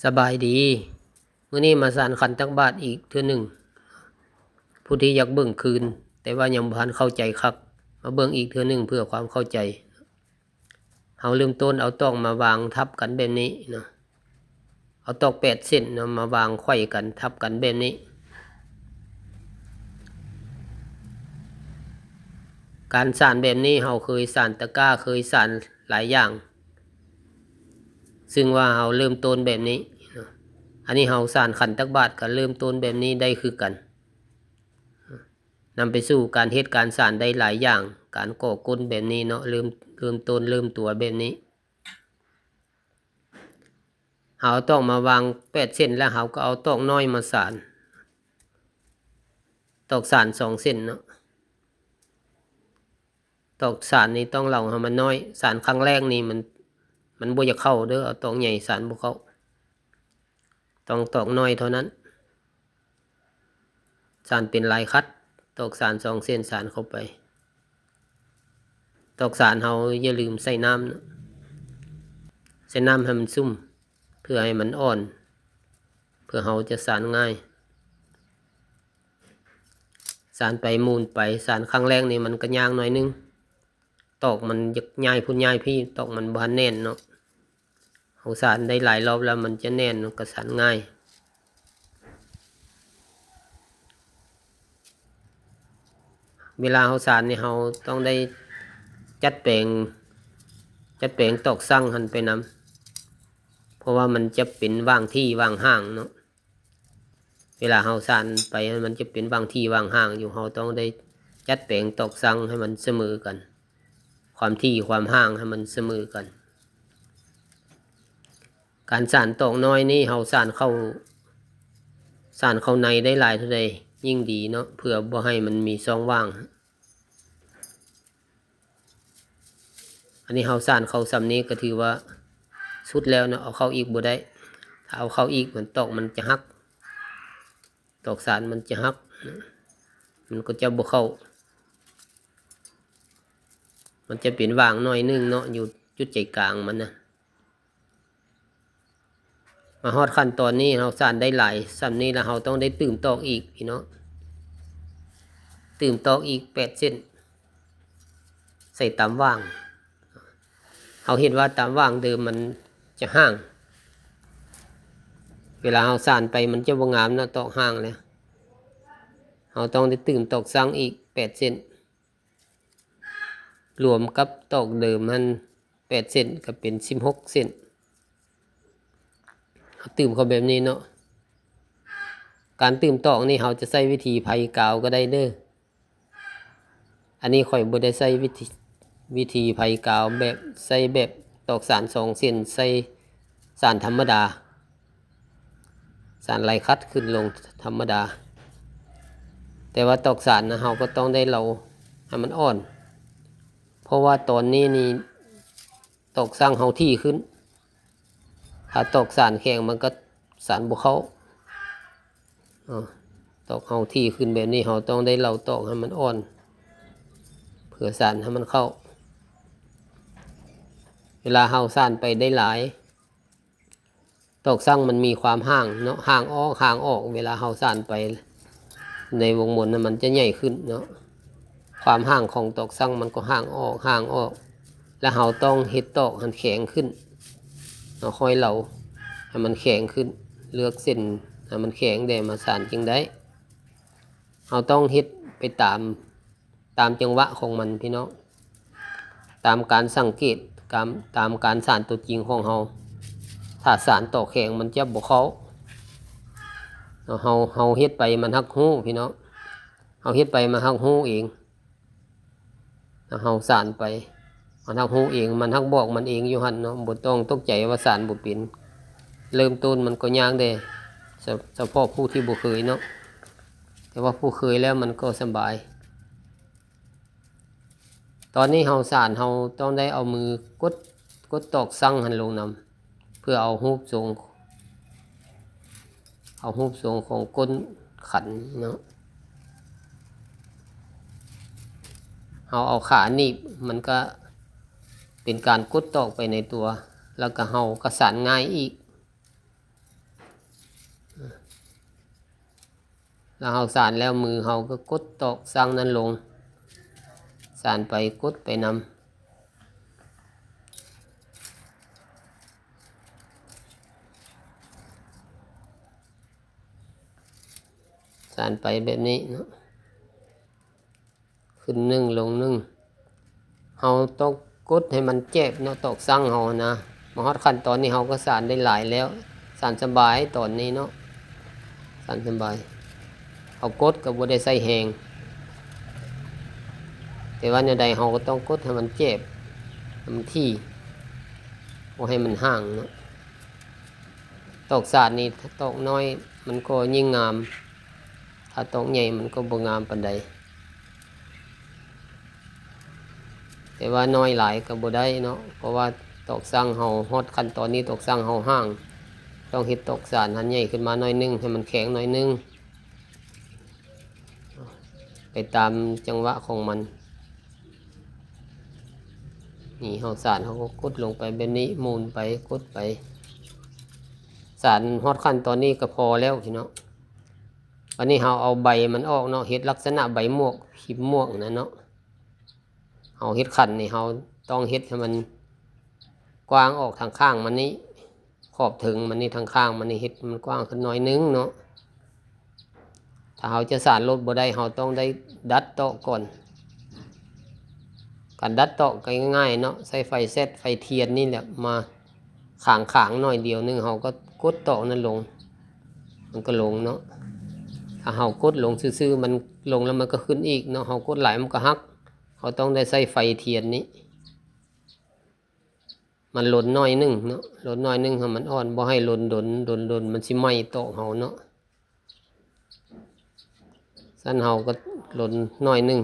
ສະບາຍດີ. ມື້ນີ້ມາສານຂັນຕັກບາດອີກເທື່ອໜຶ່ງ. ຜູ້ທີ່ຢາກເບິ່ງຄືນ ແຕ່ວ່າຍັງບໍ່ທັນເຂົ້າໃຈຄັກ ມາເບິ່ງອີກເທື່ອໜຶ່ງເພື່ອຄວາມເຂົ້າໃຈ. ເຮົາເລີ່ມຕົ້ນເອົາຕອກມາວາງທັບກັນແບບນີ້ເນາະ. ເອົາຕອກແປດເສັ້ນເນາະ ມາວາງໄຂວ້ກັນທັບກັນແບບນີ້. ການສານແບບນີ້ເຮົາເຄີຍສານຕະກ້າ ເຄີຍສານຫຼາຍຢ່າງ. ຊຶ່ງວ່າເຮົາເລີ່ມຕົ້ນແບບນີ້ເນາະ. ອັນນີ້ເຮົາສານຂັນຕັກບາດກໍເລີ່ມຕົ້ນແບບນີ້ໄດ້ຄືກັນ. ນຳໄປສູ່ການເຮັດການສານໄດ້ຫຼາຍຢ່າງ, ການກໍ່ກົ້ນແບບນີ້ເນາະ, ເລີ່ມ ເລີ່ມຕົ້ນເລີ່ມຕົວແບບນີ້. ເຮົາເອົາຕອກມາວາງແປດເສັ້ນ ແລ້ວເຮົາກໍເອົາຕອກນ້ອຍມາສານ, ຕອກສານສອງເສັ້ນເນາະ. ຕອກສານນີ້ຕ້ອງເລົາໃຫ້ມັນນ້ອຍ, ສານຄັ້ງແລກນີ້ມັນ ມັນບໍ່ຢາກເຂົ້າເດີ້, ເອົາຕອກໃຫຍ່ສານບໍ່ເຂົ້າ, ຕ້ອງຕອກນ້ອຍເທົ່ານັ້ນ. ສານເປັນລາຍຂັດ, ຕອກສານສອງເສັ້ນສານເຂົ້າໄປ. ຕອກສານເຮົາຢ່າລືມໃສ່ນ້ຳເນາະ, ໃສ່ນ້ຳໃຫ້ມັນຊຸ່ມ ເພື່ອໃຫ້ມັນອ່ອນ, ເພື່ອເຮົາຈະສານງ່າຍ. ສານໄປໝູນໄປ, ສານຄັ້ງແລກນີ້ມັນກໍຍາກໜ້ອຍໜຶ່ງ, ຕອກມັນຢາກຍ້າຍພຸ້ນຍ້າຍພີ້, ຕອກມັນບໍ່ທັນແໜ້ນເນາະ. ເຮົາສານໄດ້ຫຼາຍລອບແລ້ວມັນຈະແໜ້ນ, ມັນກໍສານງ່າຍ. ເວລາເຮົາສານນີ້ ເຮົາຕ້ອງໄດ້ຈັດແປງ, ຈັດແປງຕອກສັງຫັ້ນໄປນຳ, ເພາະວ່າມັນຈະເປັນຫວ່າງທີ່ຫວ່າງຫ່າງເນາະ. ເວລາເຮົາສານໄປ ມັນຈະເປັນຫວ່າງທີ່ຫວ່າງຫ່າງຢູ່, ເຮົາຕ້ອງໄດ້ຈັດແປງຕອກສັງໃຫ້ມັນສະເໝີກັນ, ຄວາມຖີ່ຄວາມຫ່າງໃຫ້ມັນສະເໝີກັນ. ການສານຕອກນ້ອຍນີ້ ເຮົາສານເຂົ້າ ສານເຂົ້າໃນໄດ້ຫຼາຍເທົ່າໃດຍິ່ງດີເນາະ, ເພື່ອບໍ່ໃຫ້ມັນມີຊ່ອງຫວ່າງ. ອັນນີ້ເຮົາສານເຂົ້າສ່ຳນີ້ກໍຖືວ່າສຸດແລ້ວເນາະ, ເອົາເຂົ້າອີກບໍ່ໄດ້. ຖ້າເອົາເຂົ້າອີກ ມັນຕອກມັນຈະຫັກ, ຕອກສານມັນຈະຫັກ, ມັນກໍຈະບໍ່ເຂົ້າ. ມັນຈະເປັນຫວ່າງໜ້ອຍໜຶ່ງເນາະ, ຢູ່ຈຸດໃຈກາງມັນນະ. ມາຮອດຂັ້ນຕອນນີ້ ເຮົາສານໄດ້ຫຼາຍສ່ຳນີ້ແລ້ວ ເຮົາຕ້ອງໄດ້ຕື່ມຕອກອີກພີ່ນ້ອງ, ຕື່ມຕອກອີກແປດເສັ້ນ ໃສ່ຕາມຫວ່າງ. ເຮົາເຫັນວ່າຕາມຫວ່າງເດີມມັນຈະຫ່າງ, ເວລາເຮົາສານໄປມັນຈະບໍ່ງາມເນາະ, ຕອກຫ່າງແລ້ວ. ເຮົາຕ້ອງໄດ້ຕື່ມຕອກສັງອີກແປດເສັ້ນ. ລວມກັບຕອກເດີມຫັ້ນແປດເສັ້ນ ກໍເປັນສິບຫົກເສັ້ນ. ເຮົາຕື່ມເຂົ້າແບບນີ້ເນາະ. ການຕື່ມຕອກນີ້ເຮົາຈະໃຊ້ວິທີໄພກາວກໍໄດ້ເດີ້. ອັນນີ້ຂ້ອຍບໍ່ໄດ້ໃຊ້ວິທີ ວິທີໄພກາວ ແບບ ໃຊ້ແບບຕອກສານສອງເສັ້ນ ໃສ່ສານທຳມະດາ. ສານໄລ່ຄັດຂຶ້ນລົງທຳມະດາ, ແຕ່ວ່າຕອກສານນະ ເຮົາກໍຕ້ອງໄດ້ເລົາໃຫ້ມັນອ່ອນ, ເພາະວ່າຕອນນີ້ນີ້ຕອກສັງເຮົາຖີ່ຂຶ້ນ. ຖ້າຕອກສານແຂງມັນກໍສານບໍ່ເຂົ້າ. ຕອກເຮົາຖີ່ຂຶ້ນແບບນີ້ ເຮົາຕ້ອງໄດ້ເລົາຕອກໃຫ້ມັນອ່ອນ ເພື່ອສານໃຫ້ມັນເຂົ້າ. ເວລາເຮົາສານໄປໄດ້ຫຼາຍ ຕອກສັງມັນມີຄວາມຫ່າງເນາະ, ຫ່າງອອກ ຫ່າງອອກ, ເວລາເຮົາສານໄປໃນວົງມົນນະ ມັນຈະໃຫຍ່ຂຶ້ນເນາະ. ຄວາມຫ່າງຂອງຕອກສັງມັນກໍຫ່າງອອກ ຫ່າງອອກ, ແລ້ວເຮົາຕ້ອງເຮັດຕອກໃຫ້ມັນແຂງຂຶ້ນເນາະ, ຄ່ອຍເລົາໃຫ້ມັນແຂງຂຶ້ນ, ເລືອກເສັ້ນໃຫ້ມັນແຂງແດ່ມາສານຈຶ່ງໄດ້. ເຮົາຕ້ອງເຮັດໄປຕາມ ຕາມຈັງຫວະຂອງມັນພີ່ນ້ອງ, ຕາມການສັງເກດ, ຕາມ ຕາມການສານຕົວຈິງຂອງເຮົາ. ຖ້າສານຕອກແຂງມັນຈະບໍ່ເຂົ້າ. ເຮົາ ເຮົາເຮັດໄປມັນຮັກຮູ້ພີ່ນ້ອງ, ເຮົາເຮັດໄປມັນຮັກຮູ້ເອງ. ເຮົາສານໄປ ມັນຮັກຮູ້ເອງ, ມັນຮັກບອກມັນເອງຢູ່ຫັ້ນເນາະ, ບໍ່ຕ້ອງຕົກໃຈວ່າສານບໍ່ເປັນ. ເລີ່ມຕົ້ນມັນກໍຍາກເດ້ ສະ ສະເພາະຜູ້ທີ່ບໍ່ເຄີຍເນາະ, ແຕ່ວ່າຜູ້ເຄີຍແລ້ວມັນກໍສະບາຍ. ຕອນນີ້ເຮົາສານ ເຮົາຕ້ອງໄດ້ເອົາມືກົດ ກົດຕອກສັງຫັ້ນລົງນຳ ເພື່ອເອົາຮູບຊົງ ເອົາຮູບຊົງຂອງກົ້ນຂັນເນາະ. ເຮົາເອົາຂາໜີບ ມັນກະເປັນການກົດຕອກໄປໃນຕົວ, ແລ້ວກະເຮົາກະສານງ່າຍອີກ. ຖ້າເຮົາສານແລ້ວ ມືເຮົາກໍກົດຕອກສັງນັ້ນລົງ ສານໄປກົດໄປນຳ ສານໄປແບບນີ້ເນາະ ຂຶ້ນໜຶ່ງ ລົງໜຶ່ງ ເຮົາຕ້ອງກົດໃຫ້ມັນແຈບເນາະ ຕອກສັງເຮົານະ. ມາຮອດຂັ້ນຕອນນີ້ເຮົາກໍສານໄດ້ຫຼາຍແລ້ວ ສານສະບາຍຕອນນີ້ເນາະ ສານສະບາຍ ເຮົາກົດກໍບໍ່ໄດ້ໃຊ້ແຮງ ແຕ່ວ່າແນວໃດເຮົາກໍຕ້ອງກົດໃຫ້ມັນແຈບ ໃຫ້ມັນຖີ່ ບໍ່ໃຫ້ມັນຫ່າງເນາະ. ຕອກສານນີ້ ຖ້າຕອກນ້ອຍມັນກໍຍິ່ງງາມ ຖ້າຕອກໃຫຍ່ມັນກໍບໍ່ງາມປານໃດ ແຕ່ວ່ານ້ອຍຫຼາຍກໍບໍ່ໄດ້ເນາະ ເພາະວ່າຕອກສັງເຮົາ ຮອດຂັ້ນຕອນນີ້ຕອກສັງເຮົາຫ່າງ ຕ້ອງເຮັດຕອກສານຫັ້ນໃຫຍ່ຂຶ້ນມາໜ້ອຍໜຶ່ງ ໃຫ້ມັນແຂງໜ້ອຍໜຶ່ງ ໄປຕາມຈັງຫວະຂອງມັນ. ນີ້ເຮົາສານ ເຮົາກໍກົດລົງໄປແບບນີ້ ໝູນໄປ ກົດໄປ ສານຮອດຂັ້ນຕອນນີ້ກໍພໍແລ້ວພີ່ນ້ອງ. ບາດນີ້ເຮົາເອົາໃບມັນອອກເນາະ ເຮັດລັກສະນະໃບໝວກ ພິມໝວກນັ້ນເນາະ. ເຮົາເຮັດຂັນນີ້ ເຮົາຕ້ອງເຮັດໃຫ້ມັນກວ້າງອອກທາງຂ້າງມັນນີ້ ຂອບເທິງມັນນີ້ ທາງຂ້າງມັນນີ້ ເຮັດໃຫ້ມັນກວ້າງຂຶ້ນໜ້ອຍໜຶ່ງເນາະ. ຖ້າເຮົາຈະສານໂລດບໍ່ໄດ້ ເຮົາຕ້ອງໄດ້ດັດຕອກກ່ອນ. ການດັດຕອກກໍງ່າຍໆເນາະ ໃຊ້ໄຟແຊັດ ໄຟທຽນນີ້ແຫຼະ ມາຂາງໆໜ້ອຍດຽວໜຶ່ງ ເຮົາກໍກົດຕອກນັ້ນລົງ ມັນກໍລົງເນາະ. ຖ້າເຮົາກົດລົງຊື່ໆ ມັນລົງແລ້ວມັນກໍຂຶ້ນອີກເນາະ ເຮົາກົດຫຼາຍມັນກໍຫັກ. ເຮົາຕ້ອງໄດ້ໃຊ້ໄຟທຽນນີ້ ມັນລົນໜ້ອຍໜຶ່ງເນາະ ລົນໜ້ອຍໜຶ່ງໃຫ້ມັນອ່ອນ ບໍ່ໃຫ້ລົນດົນ ດົນໆມັນຊິໄໝ້ຕອກເຮົາເນາະ. ຊັ້ນເຮົາກໍລົນໜ້ອຍໜຶ່ງ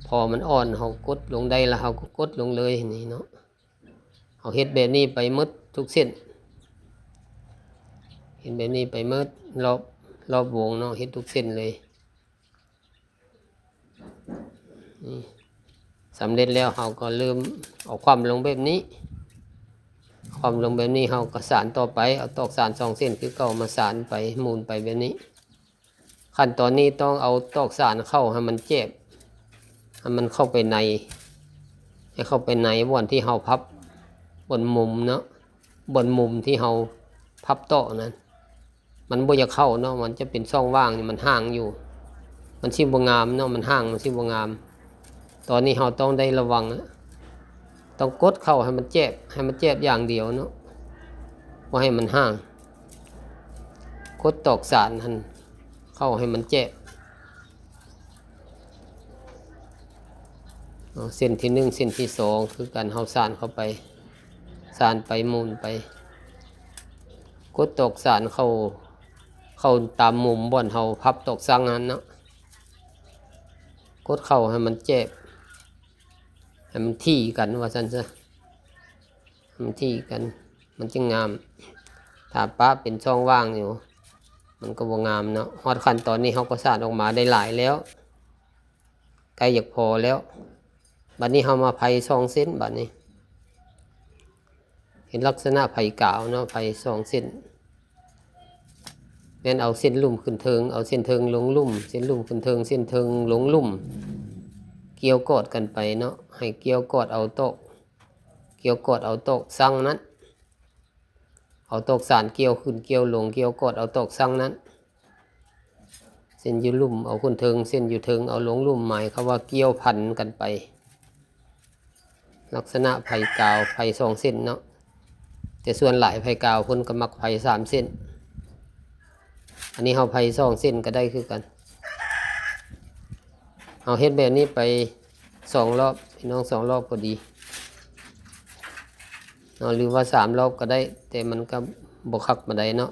ພໍມັນອ່ອນ ເຮົາກົດລົງໄດ້ລະ ເຮົາກໍກົດລົງເລີຍນີ້ເນາະ. ເຮົາເຮັດແບບນີ້ໄປໝົດທຸກເສັ້ນ ເຮັດແບບນີ້ໄປໝົດ ລອບ ລອບວົງເນາະ ເຮັດທຸກເສັ້ນເລີຍ. ນີ້ ສຳເລັດແລ້ວ ເຮົາກໍເລີ່ມເອົາຂວ້ຳລົງແບບນີ້ ຂວ້ຳລົງແບບນີ້ ເຮົາກໍສານຕໍ່ໄປ ເອົາຕອກສານສອງເສັ້ນຄືເກົ່າ ມາສານໄປ ໝູນໄປແບບນີ້. ຂັ້ນຕອນນີ້ຕ້ອງເອົາຕອກສານເຂົ້າໃຫ້ມັນແຈບ ໃຫ້ມັນເຂົ້າໄປໃນ ໃຫ້ເຂົ້າໄປໃນບ່ອນທີ່ເຮົາພັບ ບ່ອນມຸມເນາະ ບ່ອນມຸມທີ່ເຮົາພັບຕອກນັ້ນ. ມັນບໍ່ຢາກເຂົ້າເນາະ ມັນຈະເປັນຊ່ອງວ່າງນີ້ ມັນຫ່າງຢູ່ ມັນຊິບໍ່ງາມເນາະ ມັນຫ່າງ ມັນຊິບໍ່ງາມ. ຕອນນີ້ເຮົາຕ້ອງໄດ້ລະວັງ ຕ້ອງກົດເຂົ້າໃຫ້ມັນແຈບ ໃຫ້ມັນແຈບຢ່າງດຽວເນາະ ບໍ່ໃຫ້ມັນຫ່າງ. ກົດຕອກສານຫັ້ນເຂົ້າໃຫ້ມັນແຈບ. ເອົາເສັ້ນທີໜຶ່ງ ເສັ້ນທີສອງ ຄືກັນ ເຮົາສານເຂົ້າໄປ ສານໄປ ໝູນໄປ ກົດຕອກສານເຂົ້າ ເຂົ້າຕາມມຸມບ່ອນເຮົາພັບຕອກສັງຫັ້ນເນາະ ກົດເຂົ້າໃຫ້ມັນແຈບ ໃຫ້ມັນຖີ່ກັນວ່າຊັ້ນຊະ ໃຫ້ມັນຖີ່ກັນ ມັນຈຶ່ງງາມ. ຖ້າປະເປັນຊ່ອງວ່າງຢູ່ ມັນກໍບໍ່ງາມເນາະ. ຮອດຂັ້ນຕອນນີ້ເຮົາກໍສານອອກມາໄດ້ຫຼາຍແລ້ວ ໃກ້ຢາກພໍແລ້ວ. ບາດນີ້ເຮົາມາໄພສອງເສັ້ນ ບາດນີ້ເຮັດລັກສະນະໄພກາວເນາະ ໄພສອງເສັ້ນ ແມ່ນເອົາເສັ້ນລຸ່ມຂຶ້ນເທິງ ເອົາເສັ້ນເທິງລົງລຸ່ມ ເສັ້ນລຸ່ມຂຶ້ນເທິງ ເສັ້ນເທິງລົງລຸ່ມ ກ່ຽວກອດກັນໄປເນາະ ໃຫ້ກ່ຽວກອດເອົາຕອກ ກ່ຽວກອດເອົາຕອກສັງນັ້ນ ເອົາຕອກສານກ່ຽວຂຶ້ນກ່ຽວລົງ ກ່ຽວກອດເອົາຕອກສັງນັ້ນ ເສັ້ນຢູ່ລຸ່ມເອົາຂຶ້ນເທິງ ເສັ້ນຢູ່ເທິງເອົາລົງລຸ່ມ ໝາຍຄວາມວ່າກ່ຽວພັນກັນໄປ ລັກສະນະໄພກາວ ໄພສອງເສັ້ນເນາະ ແຕ່ສ່ວນຫຼາຍໄພກາວເພິ່ນກໍມັກໄພສາມເສັ້ນ. ອັນນີ້ເຮົາໄພສອງເສັ້ນກໍໄດ້ຄືກັນ. ເຮົາເຮັດແບບນີ້ໄປສອງລອບ ພີ່ນ້ອງ ສອງລອບພໍດີເນາະ ຫຼືວ່າສາມລອບກໍໄດ້ ແຕ່ມັນກໍບໍ່ຄັກປານໃດເນາະ.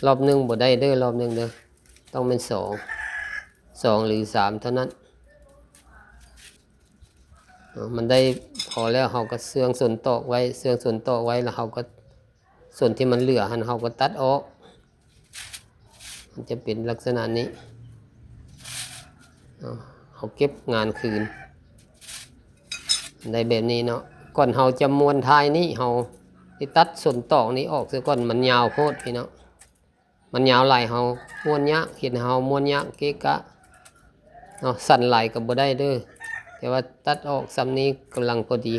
ລອບໜຶ່ງບໍ່ໄດ້ເດີ ລອບໜຶ່ງເດີ ຕ້ອງແມ່ນສອງ ສອງຫຼືສາມເທົ່ານັ້ນ. ເນາະ ມັນໄດ້ພໍແລ້ວ ເຮົາກໍເຊື່ອງສົນຕອກໄວ້ ເຊື່ອງສົນຕອກໄວ້ ແລ້ວເຮົາກໍ ສ່ວນທີ່ມັນເຫຼືອຫັ້ນເຮົາກໍຕັດອອກ ມັນຈະເປັນລັກສະນະນີ້ເນາະ. ເຮົາເກັບງານຄືນໄດ້ແບບນີ້ເນາະ. ກ່ອນເຮົາຈະມ້ວນທ້າຍນີ້ ເຮົາຊິຕັດສົນຕອກນີ້ອອກຊະກ່ອນ ມັນຍາວໂພດພີ່ນ້ອງ. ມັນຍາວຫຼາຍເຮົາມ້ວນຍາກ ເຮັດໃຫ້ເຮົາມ້ວນຍາກເກະກະເນາະ. ສັ້ນຫຼາຍກໍບໍ່ໄດ້ເດີ້ ແຕ່ວ່າຕັດອອກສ່ຳນີ້ກຳລັງພໍດີ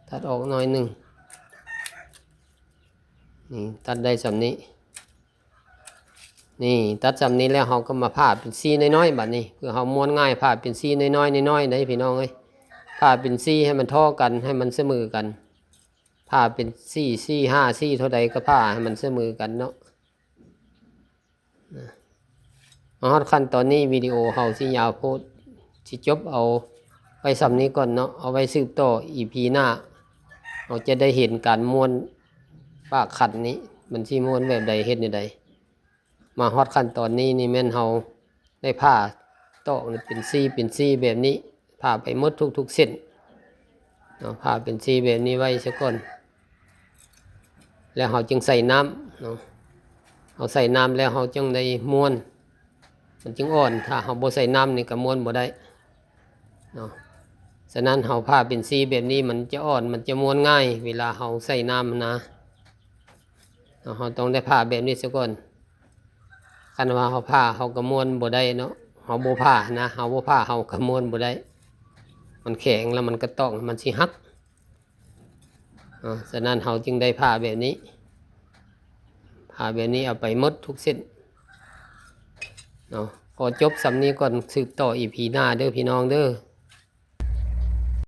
ຕັດອອກໜ້ອຍໜຶ່ງ. ນີ້ ຕັດໄດ້ສ່ຳນີ້. ນີ້ ຕັດສ່ຳນີ້ແລ້ວ ເຮົາກໍມາຜ່າເປັນສີນ້ອຍໆ ບາດນີ້ ເພື່ອເຮົາມ້ວນງ່າຍ. ຜ່າເປັນສີນ້ອຍໆ ນ້ອຍໆ ໄດ້ພີ່ນ້ອງເອີຍ. ຜ່າເປັນສີໃຫ້ມັນທໍ່ກັນ ໃຫ້ມັນສະເໝີກັນ. ຜ່າເປັນສີ ສີ່ ຫ້າ ສີ ເທົ່າໃດກໍຜ່າໃຫ້ມັນສະເໝີກັນເນາະ. ມາຮອດຂັ້ນຕອນນີ້ ວິດີໂອເຮົາຊິຍາວໂພດ ຊິຈົບເອົາໄວ້ສ່ຳນີ້ກ່ອນເນາະ. ເອົາໄວ້ສືບຕໍ່ອີພີໜ້າ ເຮົາຈະໄດ້ເຫັນການມ້ວນປາກຂັນນີ້ ມັນຊິມ້ວນແບບໃດ ເຮັດແນວໃດ. ມາຮອດຂັ້ນຕອນນີ້ນີ້ແມ່ນເຮົາໄດ້ຜ່າຕອກເປັນສີເປັນສີແບບນີ້ ຜ່າໄປໝົດທຸກໆເສັ້ນເນາະ. ຜ່າເປັນສີແບບນີ້ໄວ້ຊະກ່ອນ ແລ້ວເຮົາຈຶ່ງໃສ່ນ້ຳເນາະ. ເຮົາໃສ່ນ້ຳແລ້ວເຮົາຈຶ່ງໄດ້ມ້ວນ ມັນຈຶ່ງອ່ອນ. ຖ້າເຮົາບໍ່ໃສ່ນ້ຳນີ້ກໍມ້ວນບໍ່ໄດ້ເນາະ. ສະນັ້ນເຮົາຜ່າເປັນສີແບບນີ້ ມັນຈະອ່ອນ ມັນຈະມ້ວນງ່າຍ ເວລາເຮົາໃສ່ນ້ຳນະ. ເຮົາຕ້ອງໄດ້ຜ່າແບບນີ້ຊະກ່ອນ. ຄັນວ່າເຮົາຜ່າ ເຮົາກໍມ້ວນບໍ່ໄດ້ເນາະ. ເຮົາບໍ່ຜ່ານະ ເຮົາບໍ່ຜ່າ ເຮົາກໍມ້ວນບໍ່ໄດ້. ມັນແຂງແລ້ວມັນກະຕ້ອງ ມັນຊິຫັກ. ອາ ສະນັ້ນເຮົາຈຶ່ງໄດ້ຜ່າແບບນີ້ ຜ່າແບບນີ້ເອົາໄປໝົດທຸກເສັ້ນເນາະ. ຂໍຈົບສ່ຳນີ້ກ່ອນ ສືບຕໍ່ອີພີໜ້າເດີ້ພີ່ນ້ອງເດີ້.